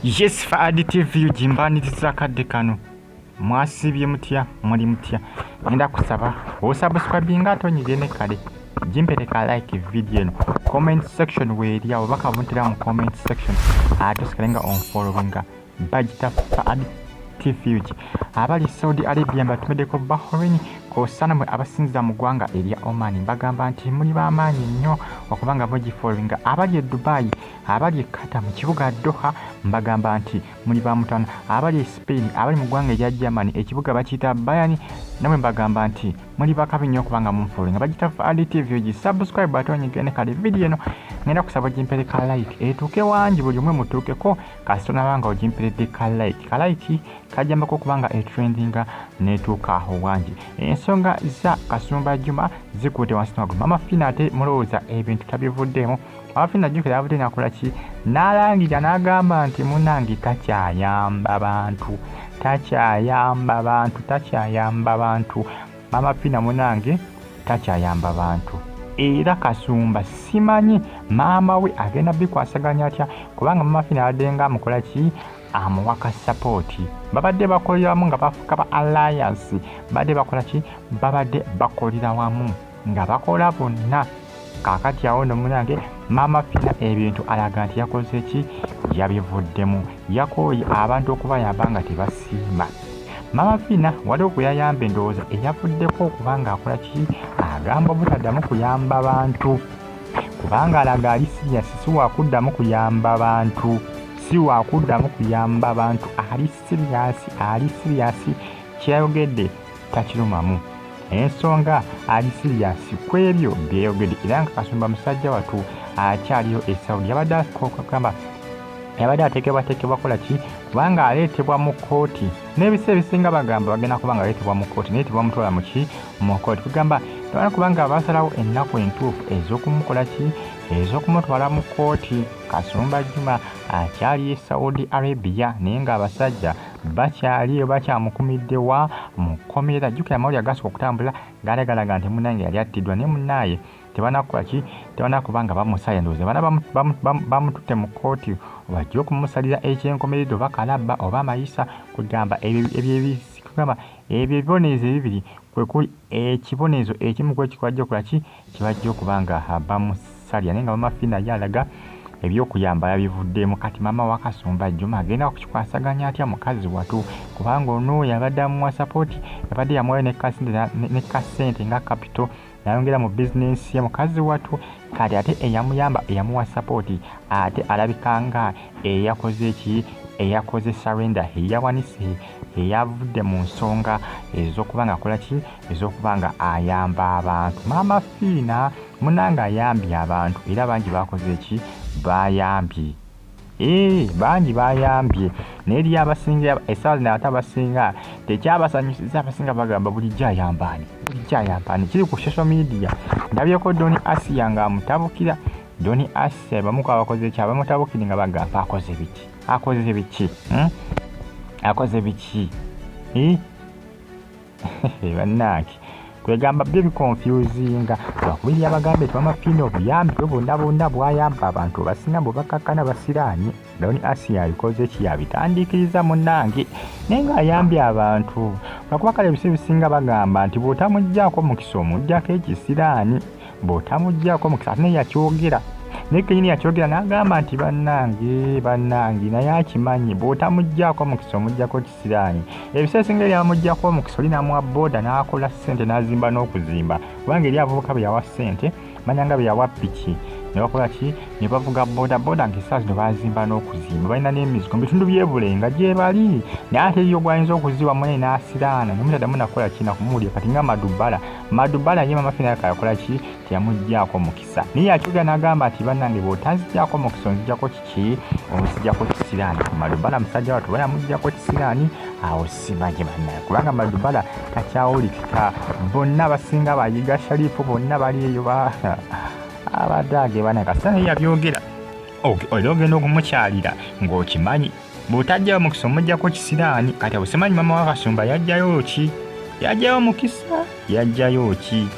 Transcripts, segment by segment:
Yes, Faadi TV UG mbaniriza akadde kano. Mwasiibye mutya, muli mutya? Ngenda kusaba osubscribinga ate onyige ne kale gimpereka like video eno. Comment section weeri awo baka buntera mu comment section ate osigale nga onfollowinga bagita Faadi TV UG. Abali Saudi Arabia mbatumiddeko Bahrain kosana mwe abasinziza mu ggwanga erya Oman mbagamba nti muli b'amaanyi nnyo okuba nga mugifollowinga. Abali e Dubai, abali e Qatar mu kibuga Doha mbagamba nti muli ba mutaano. Abali e Spain, abali mu ggwanga erya Germany ekibuga bakiyita Bayern namwe mbagamba nti muli bakabi nnyo okuba nga munfollowinga. Bagita Faadi TV UG. Subscribe ate onyige ne kale video eno ngenda kusaba ogimpere ka like etuuke wangi buli omwe mutuukeko kasita onaba nga ogimperedde ka like. Ka like kajambako okuba nga etrendinga n'etuuka aho wangi. Ensonga za Kasumba Juma zikutte wansi n'waggulu. Mama Fina ate mulowooza ebintu tabivuddeemu. Mama Fina jjukira yavudde n'akola ki? N'alangira n'agamba nti munnange takyayamba bantu, takyayamba bantu, takyayamba bantu. Mama Fina munnange takyayamba bantu. Era Kasumba simanyi maama we agenda bikwasaganya atya kubanga Mama Fina abadde nga amukola ki? Amuwa ka support. Babadde bakolera wamu nga bafuuka ba alliance. Babadde bakola ki? Babadde bakolera wamu nga bakola bonna. Kaakati awo nno munnange Maama Fina ebintu alaga nti yakoze ki? Yabivuddemu. Yakooye abantu okubayamba nga tebasiima. Maama Fina waliwo gwe yayamba endowooza eyavuddeko okuba ng'akola ki? Agamba obutaddamu kuyamba bantu kubanga alaga ali serious, si wakuddamu kuyamba bantu, si wakuddamu kuyamba bantu, ali serious, ali serious. Kyeyayogedde takirumamu ensonga, ali serious ku ebyo byeyayogedde. Era nga Kasumba musajja wattu akyaliyo e Saudi yabadde akugamba yabadde ateekebwateekebwa kola ki kubanga aleetebwa mu kkooti n'ebiseera ebisinga bagamba bagenda kuba nga aleetebwa mu kkooti naye tebamutwala mu ki mu kkooti kugamba tebana kubanga basalawo ennaku entuufu ez'okumukola ki ez'okumutwala mu kkooti. Kasumba Juma akyali e Saudi Arabia naye ng'abasajja bakyaliyo bakyamukumidde wa mu kkomera. Jjukira amawulire agaasooka okutambula gaali galaga nti munnange yali attiddwa naye munnaaye tebanakukola ki tebanakuba nga bamusala ndowooza bana bamututte mu kkooti bajja okumusalira ekyenkomeredde oba kalabba oba amayisa kugamba kugamba ebyo ebibonerezo ebibiri kwe kuli ekibonerezo ekimu ku ekyo bajja okukola ki kye bajja okuba nga bamusalira naye nga Mama Fina ye alaga ebyokuyamba yabivuddemu. Kati maama wa Kasumba Juma agenda kukikwasaganya atya mukazi watu kubanga ono yabadde amuwa support, yabadde yamuwayo ne kasente nga capital nayongera mu bizinensi ye mukazi watu. Kati ate eyamuyamba eyamuwa support ate alabika nga eyakoze ki eyakoze surrender, eyawanise, eyavudde mu nsonga ez'okuba nga akola ki ez'okuba nga ayamba abantu. Maama Fiina munnange ayambye abantu era bangi bakoze ki bayambye. Bangi bayambye naye eri abasinga essaawa zino ate abasinga tekyabasanyusiza abasinga bagamba bulijjo ayamba ani bulijjo ayamba ani kiri ku social media. Ndabyeko Don Asia ng'amutabukira. Don Asia bamu ku abakoze ki abamutabukire nga bagamba akoze biki akoze biki akoze biki bannange kwegamba byo biconfusinga lwakuba eri abagambye nti Mama Fina obuyambi bwe bwonna bwonna bwayamba abantu basinga mbu bakakkana basiraanye. Don Asia abikoze ki yabitandiikiriza munnange naye ng'ayambye abantu lwakuba kale ebiseera ebisinga bagamba nti bw'otamuggyaako mukisa omuggyako ekisiraani, bw'otamuggyaako mukisa ate naye yakyogera naye kennyini yakyogera n'agamba nti bannange bannange naye akimanyi bw'otamuggyaako mukisa omuggyako kisiraani. Ebiseera ebisinga eri abamuggyako omukisa oli n'amuwa booda n'akola ssente n'azimba n'okuzimba kubanga eri abavubuka be yawa ssente manya nga be yawa piki ne bakola ki ne bavuga booda booda ng'essaawa zino bazimba n'okuzimba balina n'emizigo mu bitundu by'e Bulenga gye bali naye ate eriyo gw'ayinza okuziwa munene n'asiraana ne mutaddamu nakukola ki nakumuwulira kati nga Madubala. Madubala ye Mama Fina yakola ki teyamuggyaako mukisa naye yakyogera n'agamba nti bannange bw'otanzigyako mukisa onzigyako kiki onzigyako kisiraani. Madubala musajja wattu oba yamuggyako kisiraani awo simanyi bannange kubanga Madubala takyawulikika bonna abasinga bayiga Sharifu bonna bali eyo abadde bannange kasita naye yabyogera era ogenda okumukyalira ng'okimanyi bw'otaggyayo mukisa omuggyako kisiraani. Kati awo simanyi maama wa Kasumba yaggyayo ki yaggyayo mukisa yaggyayo ki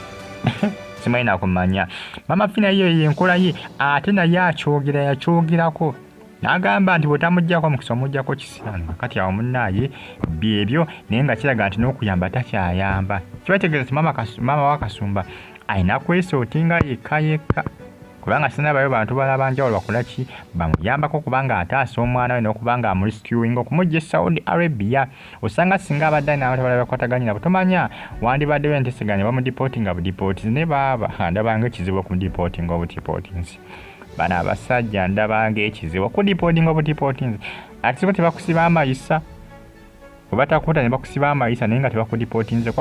simanyi nakumanya. Mama Fina ye yenkola ye ate naye akyogera yakyogerako. N'agamba nti bw'otamuggyako omukisa omuggyako kisiraani. Kati awo munnaaye byebyo, naye nga kiraga nti n'okuyamba takyayamba. Kiba kitegeeza nti maama wa Kasumba alina kwesootinga yekka yekka, kubanga sinabayo bantu balala banjawulo bakola ki bamuyambako, kubanga ataasa omwana we n'okubanga amurescuinga okumugya e Saudi Arabia. Osanga singa abadde alina abantu abalala bakwataganye nabo, tomanya wandibaddewo enteeseganya bamudipootinga budipootinzi. Naye baaba ndabanga ekizibu okumudipootinga obudipootinzi. Bano abasajja ndabanga ekizibu okudipootinga obudipootinzi. Ate bo tebakusiba amayisa, bwe batakuta ne bakusiba amayisa naye nga tebakudipootinze.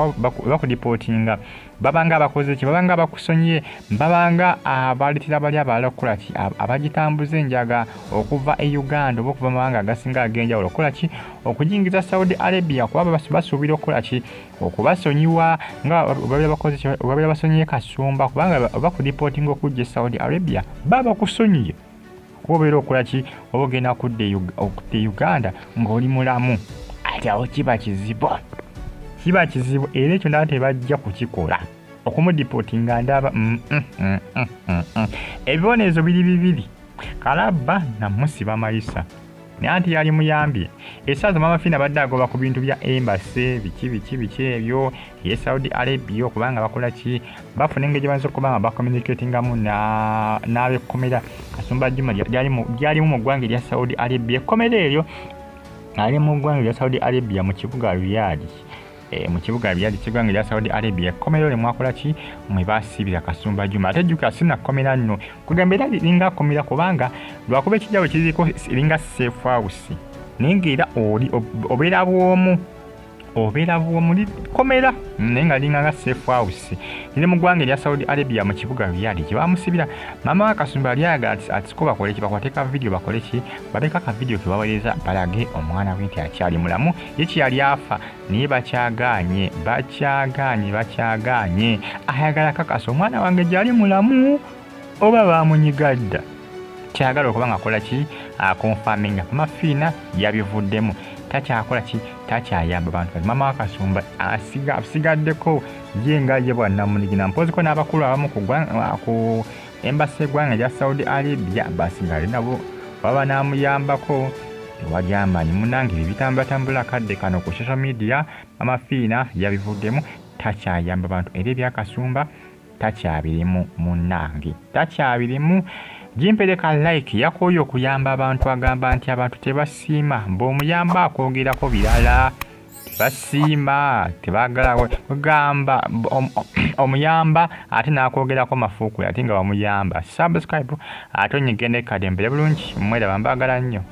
Bakudipootinga babanga abakoze ki, babanga abakusonyiye, babanga abaleetera bali abalala okukola ki, abagitambuza enjaga okuva e Uganda oba okuva mu mawanga agasinga ag'enjawulo okukola ki, okuyingiza Saudi Arabia, kuba basuubira okukola ki, okubasonyiwa nga babeera bakoze ki, babeera basonyiye Kasumba. Kubanga bakudipootinga okujja e Saudi Arabia baba bakusonyiye, kuba obeera okola ki, oba ogenda kudda e Uganda ng'oli mulamu. Ate awo kiba kizibu, kiba kizibu. Era ekyo ndaba tebajja kukikola okumudipootinga. Ndaba ebibonerezo biri bibiri, kalabba namusiba mayisa. Naye anti yali muyambye esaaza. Mama Fiina abadde agoba ku bintu bya embassy biki biki biki ebyo ye Saudi Arabia, okubanga bakola ki, bafuna engeri gye bayinza okuba nga bacommunicatingamu n'abekkomera Kasumba Juma lyalimu mu ggwanga erya Saudi Arabia. Ekkomera eryo ali mu ggwanga erya Saudi Arabia mu kibuga Riyadh, mu kibuga Riyadh kiggwanga erya Saudi Arabia. Ekkomero lye mwakola ki, mwe baasiibira Kasumba Juma. Ate jjukira sina kkomera nno kugamba era linga kkomera, kubanga lwakuba ekijjawo kiriko eringa safe house, naye ng'era oli obeera bwomu, obeera bwomu kkomera, naye nga linga nga safe house. Liri mu ggwanga erya Saudi Arabia mu kibuga Riyadh gye bamusibira. Maama wa Kasumba yali ayagala atisiko bakole ki, bakwate ka vidiyo, bakole ki, babeko akavidiyo ke baweereza balage omwana we nti akyali mulamu. Ye kyeyali afa, naye bakyagaanye, bakyagaanye, bakyagaanye. Ayagala kakasa omwana wange gyali mulamu oba bamunyiga dda. Kyagala okuba nga akola ki, aconfirminga. Mama Fiina yabivuddemu, takyakola ki, takyayamba bantu. Kati maama wa Kasumba asigaddeko ye nga ye bwannamunigina, mpoziko n'abakulu abamu ku embassy eggwanga erya Saudi Arabia basigale nabo baba n'amuyambako. Tewali amanyi munange ebyo bitambulatambula akadde kano ku social media. Mama Fiina yabivuddemu, takyayamba bantu, era ebyakasumba takyabirimu munnange, takyabirimu. Gimpereka like. Yakooye okuyamba abantu, agamba nti abantu tebasiima, bw'omuyamba akwogerako birala, tebasiima, tebaagala kugamba omuyamba ate n'akwogerako mafuukule ate nga wamuyamba. Subscribe ate onyige ne kade mbere bulungi. Mweraba, mbaagala nnyo.